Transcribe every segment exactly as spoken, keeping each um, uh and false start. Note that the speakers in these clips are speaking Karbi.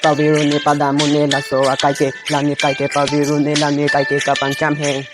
Paviru ne padam un-e laso akai ke, la ne kai ke paviru ne, la ne kai ke kapancham he.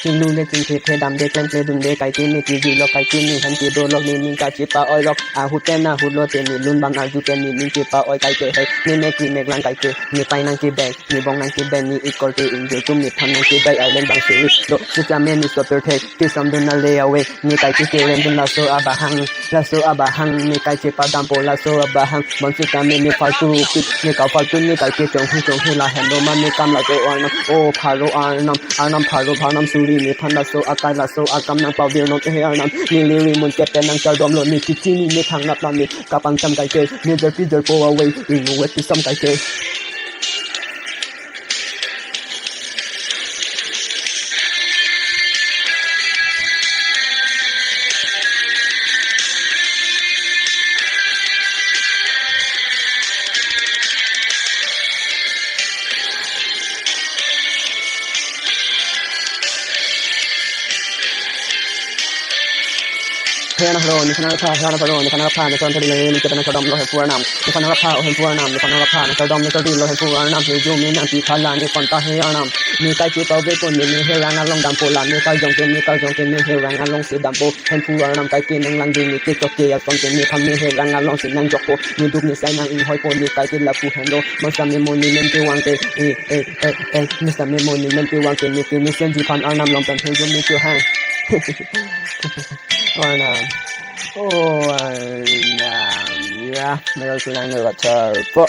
Chinglu le chingthe, thedam de, klemkle dun de, kai ke ne kiji lo, kai ke ne hem kedo lo, ne ning kachepa-oi lo. Ahut pen ahut lote ne lun bang arju pen ne ning chepa-oi kai ke he. Ne mek ri mek lang kai ke, ne pai nangkebeng, ne bong nangkebeng, ne ikor ke ingjir atum nephan nangkebeng, arleng bang suri lo. Sitame ne sopir thek, kesam dun ale ave, ne kai ke kerem dun laso abahang, laso abahang, ne kai chepadampo laso abahang. Bonsitame ne faltu pik, ne ka faltu, ne kai ke chonghu chonghu lahenlo ma ne kam laso Arnam, o pharo Arnam, Arnam pharo phanam suri nephan laso akai laso akam nangpavir non he Arnam. Neli rimun kepen nangchardom lo, ne kichini ne thangnat la ne kapancham kai ke, ne jarpi jarpo ave, inut vet pisam kai ke. He Arnam pharo, nephan nangpha, he Arnam pharo, nephan nangpha, ne chonthari le, ne kepen nangchardom lo Hemphu Arnam. Nephan nangpha, o Hemphu Arnam, nephan nangpha, nangchardom, nangchardi lo Hemphu Arnam, ne jumi nangpi phala ne pon ta he Arnam. Ne kai chepavepo ne, ne herang along dampo la, ne karjong ke, ne karjong ke, ne herang alongsi dampo. Hemphu Arnam kai ke nanglangdun, ne kechok ke ason ke, nephan ne herang alongsi nangjokpo. Ne duk ne sai nang-inghoipo, ne kai ke lapu henlo. Masa me mo ne men kevang ke, eh, eh, eh, eh, masa me mo ne men kevang ke, ne ke ne senji phan Arnam long pen he jumi kehang. Arnam. O Arnam. Ya, meral sunang ne kacharpo.